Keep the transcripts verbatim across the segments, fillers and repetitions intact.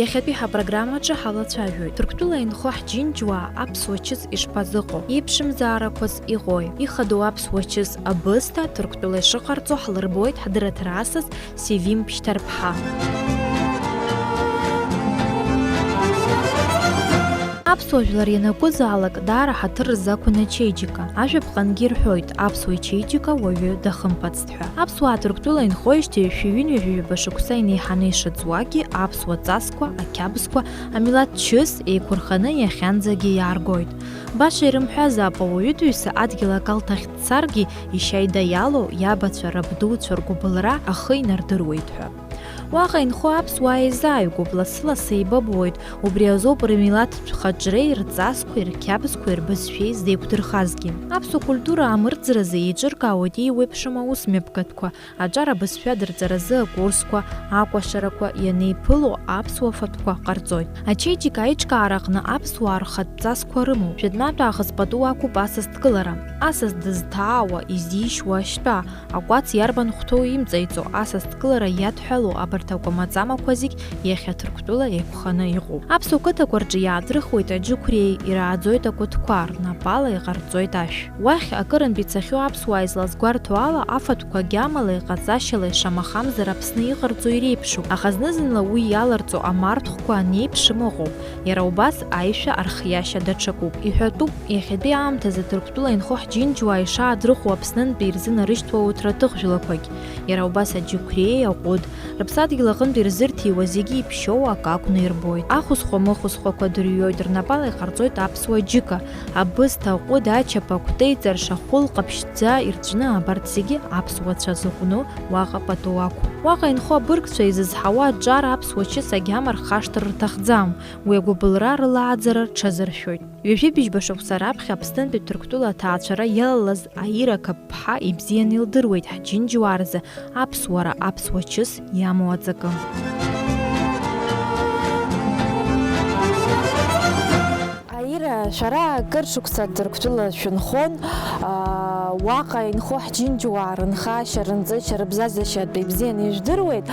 Иахьатәи ҳапрограммаҿы ҳалацәажәоит, Ҭырқәтәыла инхо ҳџьынџьуаа аԥсуа чыс ишԥазыҟоу, иеиԥшымзаарақәаз иҟои, ихадоу аԥсуа чыс абысҭа Ҭырқәтәыла ишыҟарҵо ҳлырбоит ҳдырраҭара асас Севим Ԥшьҭарԥҳа. Аԥсуа жәлар ианакәызаалак даара ҳаҭыр рзақәын ачеиџьыка. Ажәаԥҟангьы ирҳәоит, аԥсуа ичеиџьыка уаҩы дахымԥацт ҳәа. Аԥсуаа Ҭырқәтәыла инхоижьҭеи шәи ҩынҩажәи жәаба шықәса инеиҳаны ишыӡуагьы, аԥсуа ҵасқәа, ақьабзқәа, амилаҭ чыс еиқәырханы иахьанӡагьы иааргоит. Баша ирымҳәазаап, ауаҩытәыҩса адгьыл акалҭ ахь дцаргьы, ишьаида иалоу иабацәа, рабдуцәа ргәыбылра ахы инардыруеит ҳәа. Уаҟа инхо аԥсуаа еизааигәоуп, лассы-лассы еибабоит, убри азоуп рмилаҭтә хаҿреи, рҵасқәеи, рқьабзқәеи, рбызшәеи зеиқәдырхазгьы. Аԥсуа культура амырӡразы еиҿыркаауеит еиуеиԥшым аусмҩаԥгатәқәа, аҿар абызшәа адырҵаразы акурсқәа, акәашарақәа, ианеиԥыло аԥсуа фатәқәа ҟарҵоит. Ачеиџьыка аиҿкаара аҟны аԥсуаа рхатә ҵасқәа рымоуп. Жәытәнатә аахыс пату ақәуп асасдкылара. Асас дызҭаауа, изишьуа ашьтәа, акәац иарбан хәҭоу имҵаиҵо, асасдкылара иадҳәалоу абарҭ акәамаҵамақәа зегь иахьа Ҭырқәтәыла еиқәханы иҟоуп. Аԥсуа қыҭақәа рҿы иаадрыхуеит аџьықәреи, ирааӡоит акәытқәа, рнапала иҟарҵоит ашә. Уахь акырынтә ицахьоу аԥсуаа излазгәарҭо ала, афатәқәа агьамала иҟаҵашьала ишамахамзар Аԥсны иҟарҵо иреиԥшуп, аха зны-зынла уи иаларҵо амарҭхәқәа анеиԥшым ыҟоуп. Иара убас аишәа архиашьа даҽакуп. Иҳәатәуп, иахьатәи аамҭазы Ҭырқәтәыла инхо ҳџьынџьуаа ишаадрыхуа Аԥснынтәи ирзынарышьҭуа уҭраҭыхжәлақәагь. Иара убас аџьықәреи, аҟәыд, рыԥсадгьыл аҟынтә ирзырҭиуа зегьы иԥшьоу акы акәны ирбоит. Ахәысхәа-мыхәысхәақәа дырҩоит, рнапала иҟарҵоит аԥсуа џьыка, абысҭа, аҟәыд, ачаԥа, акәтеиҵарш, ахәыл ҟаԥшьӡа ирҵәны абарҭ зегьы аԥсуацәа зыҟәну уаҟа пату ақәуп. Уаҟа инхо абыргцәа изызҳауа аҿар аԥсуа чыс агьама рхашҭыр рҭахӡам, уи агәыбылра рылааӡара рҽазыршәоит. Ҩажәи быжьба шықәса раԥхьа Аԥснынтәи Ҭырқәтәыла аҭаацәара иалалаз Аира Қапԥҳа ибзианы илдыруеит ҳџьынџьуаа рзы аԥсуара, аԥсуа чыс иамоу аҵакы. Аира, шәара акыр шықәса Ҭырқәтәыла шәынхон, аа, уаҟа инхо ҳџьынџьуаа рынхашьа, рынҵышьа, рыбзазашьа атәы ибзианы ижәдыруеит.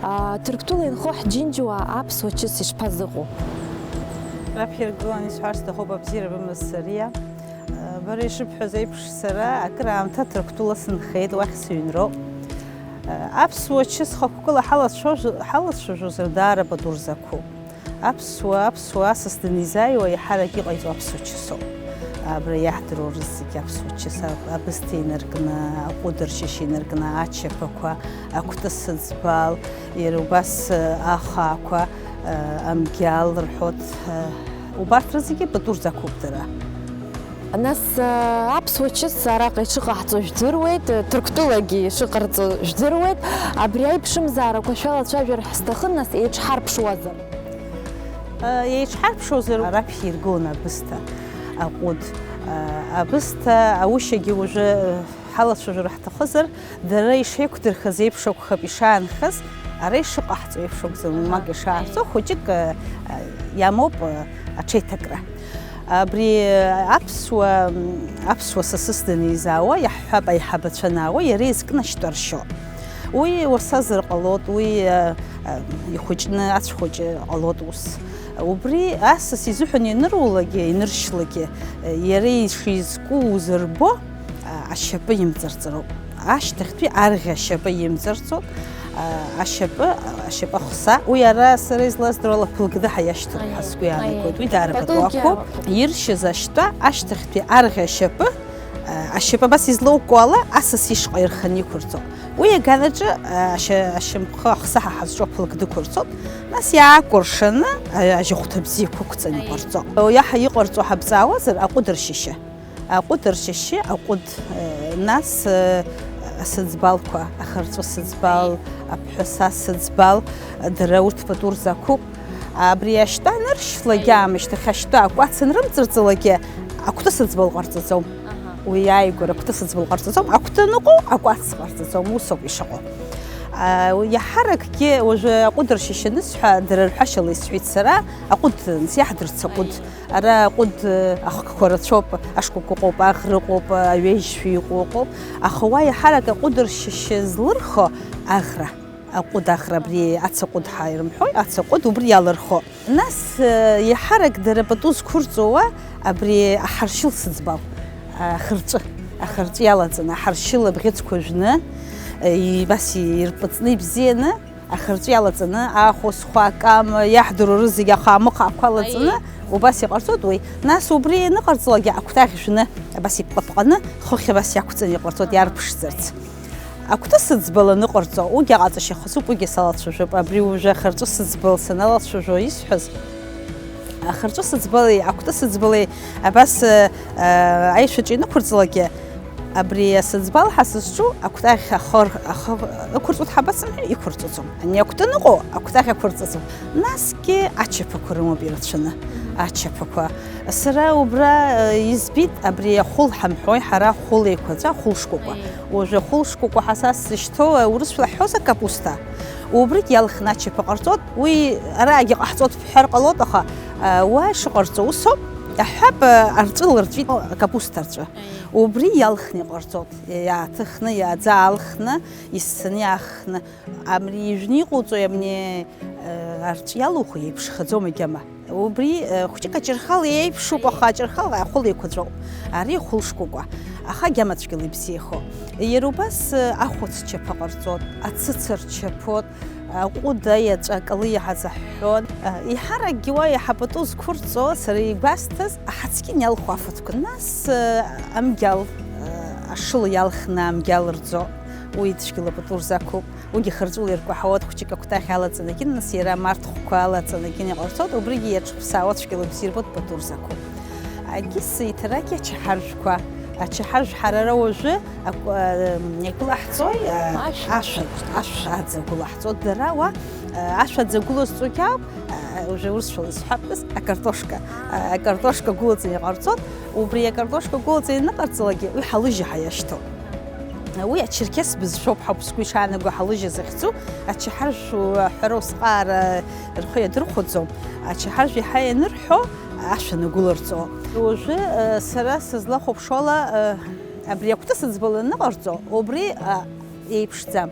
Аа, Ҭырқәтәыла инхо ҳџьынџьуаа аԥсуа чыс ишԥазыҟоу? Раԥхьа иргыланы исҳәар сҭахуп, абзиара бымаз Сариа. Бара ишыбҳәаз еиԥш, сара акыраамҭа Ҭырқәтәыла сынхеит, уахь сыҩнроуп. Аԥсуа чыс хықәкыла ҳалацәажәо-, ҳалацәажәозар, даара пату рзақәуп. Аԥсуа, аԥсуа асас данизааиуа, еиҳарак иҟаиҵо аԥсуа чысоуп. Абра иаҳдыруа рызегь аԥсуа чыс, аб-, абысҭа инаркны, аҟәыд ршьышь инаркны, ачаԥақәа, акәты сыӡбал, иара убас, ахаақәа, амгьал рҳәоит, убарҭ рызегьы пату рзақәуп дара. Нас, аԥсуа чыс араҟа ишыҟаҳҵо жәдыруеит, Ҭырқәтәылагьы ишыҟарҵо жәдыруеит. Абри аиԥшымзаарақәа шәалацәажәар ҳзҭахын, нас еиҿҳарԥшуазар? Еиҿҳарԥшуазар, раԥхьа иргылон абысҭа, аҟәыд, абысҭа, аушьагьы уажәы ҳалацәажәар ҳҭахызар, дара ишеиқәдырхаз еиԥш акәхап ишаанхаз, ара ишыҟаҳҵо еиԥш акәӡам, уамак ишаҳҵо, хәыҷык, а, а, иамоуп, а, аҽеиҭакра. Абри аԥсуа, аԥсуа сасыс данизаауа, иаҳҳәап, аиҳабацәа анаауа, иара изкны ашьтәа ршьо. Уи уасазар ҟалоит, уи, а, а, ихәыҷны ацә хәыҷы ҟалоит ус. Убри асас изыҳәан ианырулагьы, иныршьлагьы, иара ишизку узырбо, ашьапы имҵарҵароуп. Ашьҭахьтәи арӷьа ашьапы имҵарҵоит, ашьапы, ашьапы ахса. Уи ара сара излаздыруа ала ԥылгды ҳәа иашьҭоуп ҳәа сгәы иаанагоит. Уи даара пату ақәуп. Иршьыз ашьтәа ашьҭахьтәи арӷьа ашьапы, ашьапы абас излоукуа ала асас ишҟа ирханы иқәырҵоит. Уи аганаҿы ашьа-, ашьамхы ахса ҳа ҳазҿу аԥылгды ықәырҵоит, нас иаакәыршаны ажьыхәҭа бзиақәа ықәҵаны иҟарҵоит. Уи иаҳа иҟарҵо ҳабҵаауазар, аҟәыд ршьышьы. Аҟәыд ршьышьы, аҟәыд, э, нас, э, асыӡбалқәа, ахырҵәы сыӡбал, аԥҳәаса сыӡбал, дара урҭ пату рзақәуп. Абри ашьтәа аныршьлакь аамышьҭахь, ашьтәа акәац анрымҵарҵалакь, акәты сыӡбал ҟарҵаӡом. Уи иааигәара акәты сыӡбал ҟарҵаӡом, акәты аныҟоу, акәац ҟарҵаӡом, усоуп ишыҟоу. А, иаҳаракгьы уажәы аҟәыд ршьышьы анысҳәа, дара рҳәашьала исҳәеит сара, аҟәыд анс иаҳдырц аҟәыд. Ара аҟәыд, э, ахкқәа рацәоуп, ашкәакәа ыҟоуп, аӷра ыҟоуп, аҩежьшәа иҟоу ыҟоуп, аха уа иаҳарак аҟәыд ршьышьы злырхо аӷра. Аҟәыд ахра абри ацаҟәыд ҳәа ирымҳәои, ацаҟәыд убри иалырхо. Нас, э, еиҳарак дара пату зқәырҵоуа абри аҳаршьыл сыӡбал, ахырҵәы, ахырҵәы иалаҵаны, аҳаршьыл абӷьыцқәа жәны, э, и-, абас ирпыҵны ибзианы, ахырҵәы иалаҵаны, ахә, схәа, акама, иаҳдыруа рызегь ахаамыхә ақәа лаҵаны, Аиеи. Убас иҟарҵоит уи. Нас убри аныҟарҵалакгьы акәтаӷь жәны, абас ипҟа-пҟаны, хыхь абас иақәҵаны иҟарҵоит, иарԥшӡарц. Акәты сыӡбала ныҟарҵо, уигьы аҟаҵашьа хазуп, уигьы салацәажәап. Абри уажәы ахырҵәы сыӡбал саналацәажәо исҳәаз, ахырҵәы сыӡбалеи акәты сыӡбалеи абас, э, э, аишәаҿы инықәырҵалакгьы, абри асыӡбал ҳәа сызҿу акәтаӷь ахы р-, ахы ықәырҵоит ҳабацымҳәеи, иқәырҵаӡом. Ани акәты ныҟәо, акәтаӷь ақәырҵаӡом. Насгьы ачаԥақәа рымоуп ирацәаны. Ачаԥақәа. Сара убра, э, избеит, абри ахәыл ҳамҳәои, ҳара ахәыл еиқәаҵәа, ахәыл шкәакәа. Уажәы ахәыл шкәакәа ҳәа са сзышьҭоу, э, урысшәала ҳҳәозар капуста. Убригь иалхны ачаԥа ҟарҵоит, уи араагьы ҟаҳҵоит бҳәар ҟалоит, аха, э, уа ишыҟарҵо усоуп, аҳәап, э, арҵәы лырҵәит, капуста рҵәы. Убри иалхны иҟарҵоит, иааҭыхны, иааӡа аалхны, иссаны иаахны. Амри ижәны иҟоуҵои, амни, э, арҵәы иалуху, еиԥшхаӡом агьама. Убри, э, хәҷык аҷырхал еиԥшуп, аха аҷырхал ахәыл еиқәаҵәоуп. Ари ахәыл шкәакәа. Аха агьама цәгьала ибзиахо. Иара убас, э, ахәац чаԥа ҟарҵот, ацыцар чаԥот, аҟәыд аиаҵәа акалы иаҳаз аҳәҳәон. Э, еиҳаракгьы уа иаҳа пату зқәырҵо, сара игәасҭаз, аҳацкьын иалху афатәқәа. Нас, э, амгьал, э, ашыла иалхны амгьал рӡо, уи цәгьала пату рзақәуп. Уигьы хырҵәыла иркәаҳауеит, хәҷык акәтаӷь алаҵанакын, нас иара амарҭхәқәа алаҵанакын иҟарҵоит, убригьы иаҿыԥсаауа цәгьала бзиа ирбоит пату рзақәу. Агьыс иҭарагьы ачаҳаржәқәа, ачаҳаржә ҳара ара уажәы акә-, ам, иагәылаҳҵои, а, Ашә. Ашә, ашә аӡа гәылаҳҵоит, дара уа, а, ашә аӡа гәылазҵогьы ауп, а, уажәы урысшәала исҳәап, акартошка, а, акартошка гәылаҵаны иҟарҵоит, убри акартошка гәылаҵаны ианыҟарҵалакгьы уи ҳалыжьи ҳәа иашьҭоуп. Уи ачерқьес бызшәоуп ҳәа сгәы ишаанагоу ҳалыжьыз ахьӡу, ачаҳаржә ҳәара усҟаара рхы иадырхәаӡом, ачаҳаржә иаҳа ианырҳәо, ашә анагәыларҵо. Уажәы, э, сара сызлахәаԥшуала, э, абри акәты сыӡбала аныҟарҵо, убри, а, еиԥшӡам.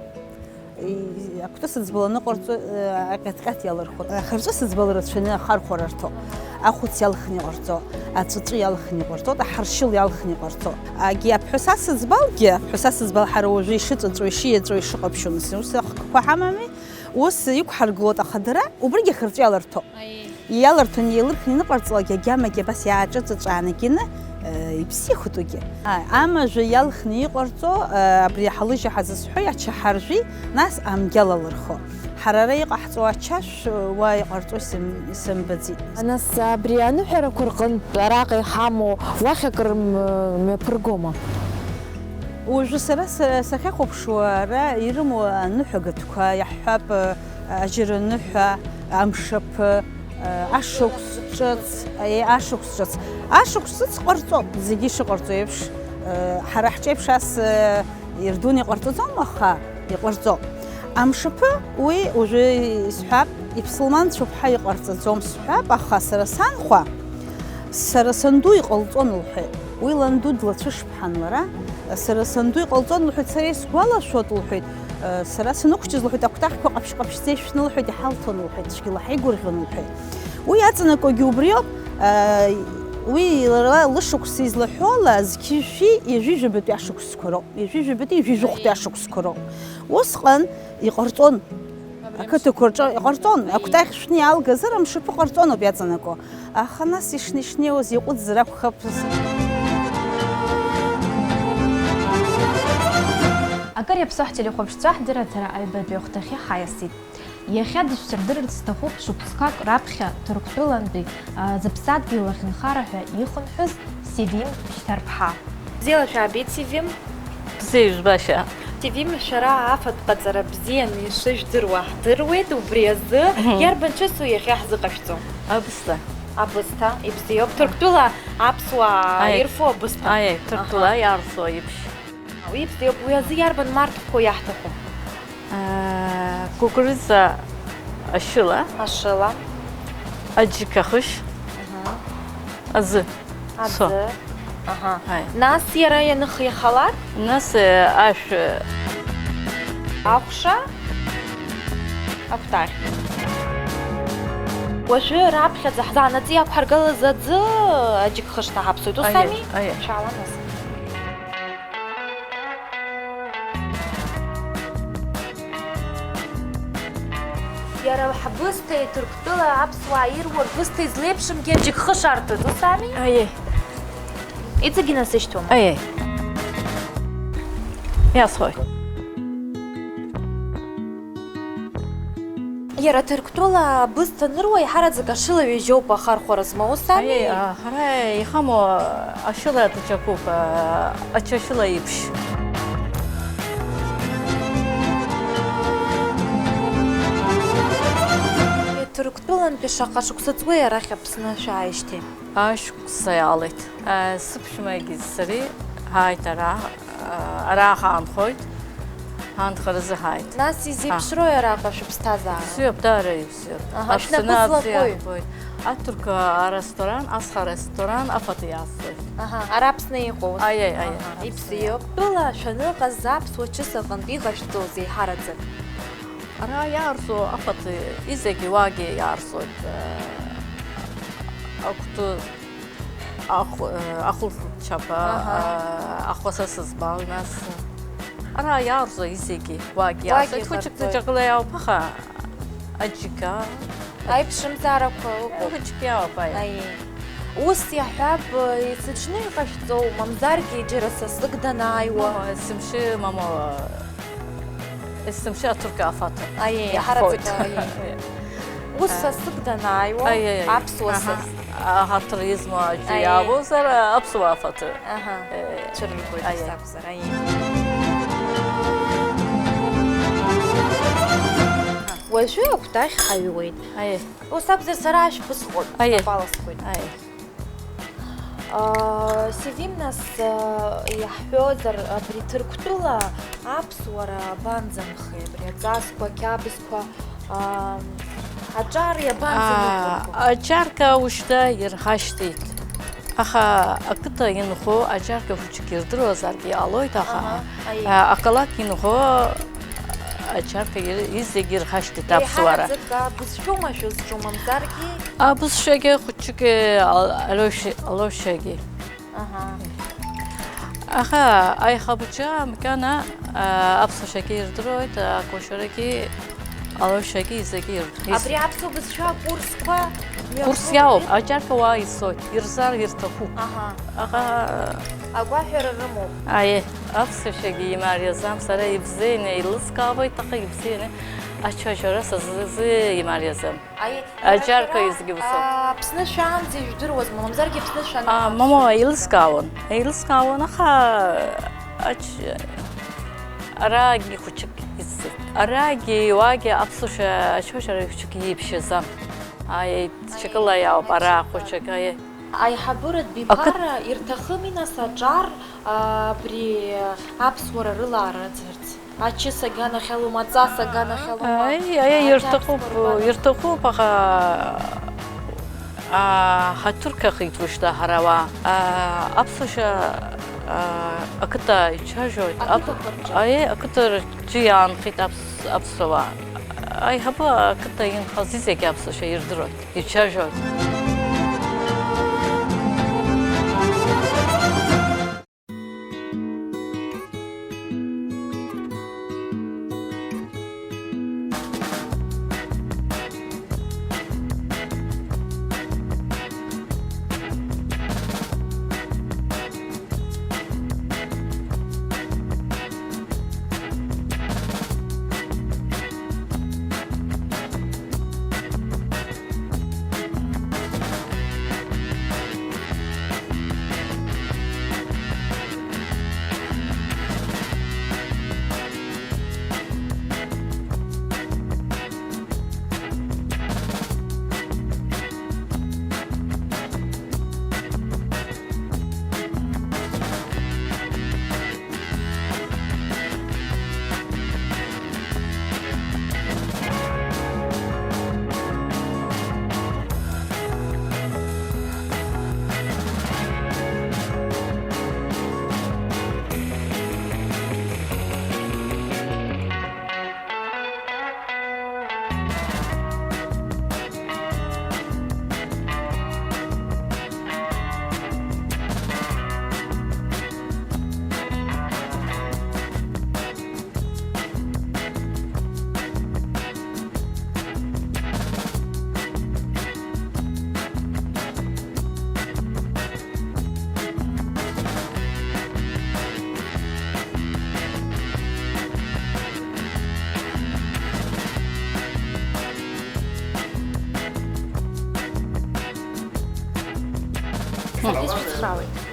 И-, акәты сыӡбала аныҟарҵо, э, аҟьаҭ-ҟьаҭ иалырхуеит. Ахырҵәы сыӡбала рацәаны ахархәара рҭо. Ахәыц иалхны иҟарҵо, аҵәыҵәы иалхны иҟарҵо, аҳаршьыл иалхны иҟарҵо. Агьи аԥҳәыс асыӡбалгьы, аԥҳәыс асыӡбал ҳара уажәы ишыҵәыҵәо, ишиаҵәо, ишыҟаԥшьо, нас ус ахкқәа ҳамами, ус иқәҳаргылоит, аха дара убригьы ахырҵәы иаларҭо. Аиеи. Иаларҭон еилырхны иныҟарҵалак, агьамагьы абас иааҿыҵыҵәаанагьы, э, ибзиахоит уигьы. Ааи, амажәа иалхны иҟарҵо, э, абри ҳалыжьи ҳазызҳәои ачаҳаржәи, нас амгьал алырхо. Ҳара ара иҟаҳҵо ачашә, уа иҟарҵо исым-, исымбаӡеит. Нас абри аныҳәарақәа рҟынтә араҟа иҳамоу уахь акыр м-, мҩаԥыргома? Уажәы сара са-, сахьахәаԥшуа, ара ирымоу аныҳәагатәқәа, иаҳҳәап, ажьырныҳәа, амшаԥы, ашықәс ҿыц, е, ашықәс ҿыц. Ашықәс ҿыц ҟарҵоуп, зегьы ишыҟарҵо еиԥш, ҳара ҳҿеиԥш ас, ирдуны иҟарҵаӡом, аха иҟарҵоуп. Амшаԥы, уи уажәы исҳәап, иԥсылманцәоуп ҳәа иҟарҵаӡом сҳәап, аха сара санхәа, сара санду иҟалҵон лҳәеит. Уи ланду длацәышԥҳан лара, сара санду иҟалҵон лҳәеит, сара исгәалашәоит лҳәеит, сара санықәҷыз лҳәеит, акәтаӷьқәа ҟаԥшь-ҟаԥшьӡа ишәны лҳәеит, иҳалҭон лҳәеит, цәгьала ҳаигәырӷьон лҳәеит. Уи иаҵанакуагьы убриоуп, уи лара лышықәс излаҳәо ала зқьи жәшәи ҩажәи жәабатәи ашықәсқәа роуп, ҩажәи жәабатәи ҩажәи жәохәтәи ашықәсқәа роуп. Усҟан иҟарҵон. Ақыҭақәа рҿы иҟарҵон, акәтаӷь шәны иаалгазар, амшаԥы ҟарҵон ауп иаҵанаго. Аха нас ишнеи-шнеиуаз иаҟәыҵзар акәхап. Акыр иаԥсоу ҳтелехәаԥшцәа ҳдырраҭара аҩбатәи ахәҭахьы ҳаиасит. Иахьа дышәсырдырырц сҭахуп шықәсқәак раԥхьа Ҭырқәтәылантәи, а, зыԥсадгьыл лахьынхара ҳәа ихынҳәыз Севим Шьҭарԥҳа. Бзиала шәаабеит, Севим. Бзиа ижәбашьа. Севим, шәара афатә ҟаҵара бзианы ишыжәдыруа ҳдыруеит, убри азы Мгм. Иарбан чысу иахьа ҳзыҟашәҵо? Абысҭа. Абысҭа, ибзиоуп. Ҭырқәтәыла аԥсуаа Аиеи. Ирфу абысҭа. Аиеи, Ҭырқәтәыла Аҳа. Иарсуа еиԥш. Уи ибзиоуп, уи азы иарбан марҭхәқәоу иаҳҭаху? Аа, кәыкәрыза ашыла. Ашыла. Аџьқахышь. Аҳа. Азы. Аӡы. Со. Аҳа. Аи. Нас иара ианых-, иахалар? Нас, э, ашә, э, Аҟәша? Акәтаӷь. Уажәы раԥхьаӡа ҳзаанаҵы иақәҳаргылаз аӡы аџьыкхышҭа ҳаԥсоит, ус Аиеи, ами? Аиеи. Шәаала нас. Иара ҳбысҭа Ҭырқәтәыла аԥсуаа ируа рбысҭа излеиԥшымгьы аџьыкхы шарҭоит, ус ами? Аиеи. Иҵегь инасышьҭуама? Аиеи. Иасхоит. Иара Ҭырқәтәыла абысҭа аныруа еиҳараӡак ашыла ҩажьоуп, аха архәара змоу, ус ами? Аиеи, а, ҳара иҳамоу ашыла даҽакуп, а, ачашыла еиԥш. Ҭырқәтәылантәи шаҟа шықәса ҵуеи арахь Аԥсны шәааижьҭеи? Ашықәса иаалеит. Сыԥшәмагьы сареи ҳааит ара, ара ҳаанхоит, ҳаанхаразы ҳааит. Нас изеиԥшрои араҟа шәыԥсҭазаара? Ибзиоуп, даара ибзиоуп. Аҳа, Аԥсны шәнапы абзиа злаку? Иаҳбоит. Аҭырқәа аресторан, Асха аресторан, афатә иасуеит. Аҳа, ара Аԥсны иҟоу? Аиеи, аиеи, Аҳа, Аԥсны. Ибзиоуп. Тәыла шәаныҟаз аԥсуа чыс аҟынтә иҟашәҵоз еиҳараӡак? Ара иаарҵо афатә изегьы уагьы иаарҵоит, э, акәты, ахә-, э, ахәылчаԥа, Аҳа. Э, ахәаса сызбал, нас. Ара иаарҵо изегьы уагьы Уагьы иаарҵоит. Хәыҷык иҟарҵоит. Даҽакала иаауп, аха аџьыка. Аиԥшымзаарақәа ыҟоуп. Хәыҷык иаауп, аиеи. Аиеи. Ус иаҳҳәап, есыҽны иҟашәҵоу, мамзаргьы џьара сасык данааиуа? Мама, есымшьы, мама, есымшьы аҭырқәа афатә. Аиеи, иаҳфоит. Ҳараӡак, аиеи. Ус А. Сасык данааиуа, Аиеи, аиеи. Аԥсуа Аҳа. Сас. Аҳаҭыр измоу аӡәы Аиеи. Иаабозар, аԥсуа афатә. Аҳа. Э, Цәырыргоит аиеи. Ус акәзар, аиеи. Уажәы акәтаӷь ҳаҩуеит. Аиеи. Ус акәзар, сара ашә бысхуеит, Аиеи. Снапала схуеит. Аиеи. Аа, Севим, нас, аа, иаҳҳәозар, абри Ҭырқәтәыла аԥсуара абанӡанхеи, абри аҵасқәа, ақьабзқәа, аа, аҿар иабанӡанықәлақәо? Аа, аҿарка ушьҭа ирҳашьҭит. Аха ақыҭа инхо аҿарка хәыҷык ирдыруазаргьы ҟалоит, аха, Аҳа, аиеи. Аа, ақалақь инхо аҿарка ир-, изегьы ирҳашьҭит аԥсуара. Еиҳараӡак абызшәоума шәызҿу, мамзаргьы? Абызшәагьы хәыҷык, ал-, алоушьа-, алоушьагьы. Аҳа. Аха аиҳабацәа макьана, а, аԥсуашьагьы ирдыруеит, акәашарагьы, алоушьагьы, изегьы ирдыруеит. Абри аԥсуа бызшәа акурсқәа Курс мҩаԥугои? Иауп, аҿарка уа ицоит, ирзар ирҭахуп. Аҳа. Аха Агәаҳәара рымоуп. Аиеи, аԥсуашьагьы имариаӡам, сара ибзианы еилыскаауеит, аха ибзианы аччаџьара са сзы имариаӡам. Аиеи, Аџьарка шәара, изгьы усоуп. А, Аԥсны шәаанӡа ижәдыруазма, мамзаргьы Аԥсны шәаны А, мама, еилыскаауан, еилыскаауан, аха ач-, арагьы хәыҷык иццеит. Арагьы уагьы аԥсуашьа аччаџьара хәыҷык иеиԥшьаӡам. Аиеи, даҽакыла иауп, ара хәыҷык, аиеи. Аиҳабыратә Ақыҭ- биԥара ирҭахыми, нас, аҿар, а, абри аԥсуара рылаараӡарц? Ачыс аганахьалома, аҵас аганахьалома? Аи, аи, аи, Аҷ ирҭахуп, аԥсуара рбана? Ирҭахуп, аха, а, ҳаҭырқәахеит уажәшьҭа ҳара уа. А, аԥсуашьа, а, ақыҭа ицәажәоит. Ап-, Ақыҭақәа рҿы? Аи, ақыҭа рҿы иаанхеит аԥс-, аԥсуаа. Аиҳабы ақыҭа инхаз зегьы аԥсуашьа ирдыруеит, ицәажәоит.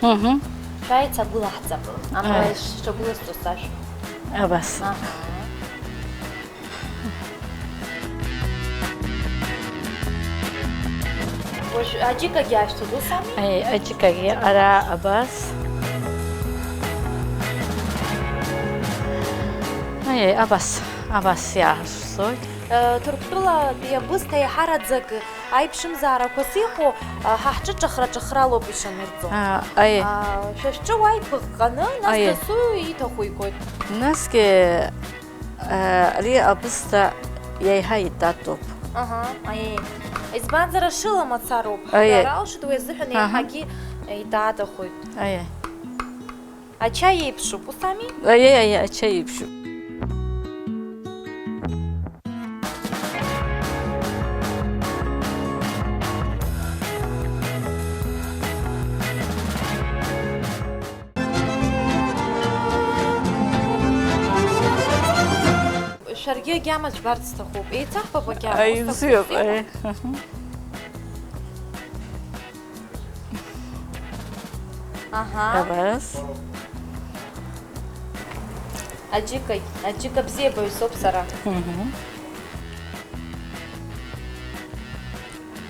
Мгм. Шәааи, сагәылаҳҵап. Амала Ааи. Ишагәыласҵо сашәҳәа. Абас. Аҳа. Уажә аџьыкагьы аашәҭуеит, ус ами? Аи, аџьыкагьы ара абас. Аи, абас, абас иаашәҵоит. Э, Ҭырқәтәылатәи абысҭа еиҳараӡак аиԥшымзаарақәас иҟоу, э, ҳа ҳҿы ҿыхра-ҿыхралоуп ишанырҵо. А, аи. А, шәа шәҿы уа иԥыҟҟаны, нас Аи. Дасу ииҭаху игоит. Насгьы, э, ари абысҭа иаиҳа итатоуп. Аҳа, аиеи. Избанзар, ашыла мацароуп. Аиеи. Ҳҳәар алшоит, уи азыҳәан Аҳа. Еиҳагьы итатахоит. Аиеи. Ачаи еиԥшуп, ус ами? Аиеи, аиеи, ачаи еиԥшуп. Шәаргьы агьама џьбарц сҭахуп. Еицаҳбап агьама, Аи, ус бзиоуп, акәзар? Аи. Аҳа. Абас. Аџьыка, аџьыка бзиабаҩ соуп сара. Мгм.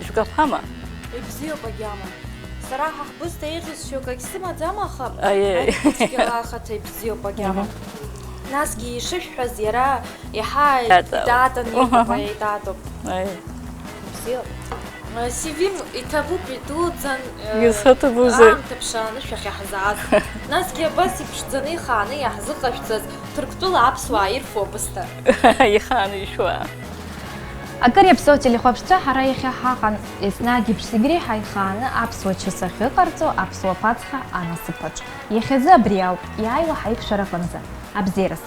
Ишәгәаԥхама? Ибзиоуп агьама. Сара ҳа ҳбысҭа еиӷьысшьо акагь сымаӡам, аха Аиеи. Аиеи, цәгьала ахаҭа ибзиоуп агьама. Мгм. Насгьы ишышәҳәаз иара иаҳа Иҭатәуп. Иҭатәын иҟоуп, Мгм. Аиеи, иҭатәуп. Аиеи. Бзиоуп. Севим иҭабуп, идуӡӡан, э, Изаҭабузеи? Аамҭа ԥшааны шәахьаҳзааз. Насгьы абас иԥшӡаны ихааны иаҳзыҟашәҵаз Ҭырқәтәыла аԥсуаа ирфо абысҭа. Ихааны ишәуа. Акыр иаԥсоу ателехәаԥшцәа, ҳара иахьа ҳаҟан еснагь еиԥш зегь реиҳа ихааны аԥсуа чыс ахьыҟарҵо, аԥсуа ԥацха анасыԥаҿ. Иахьазы абри ауп, иааиуа ҳаиқәшәара аҟынӡа. Абзиараз!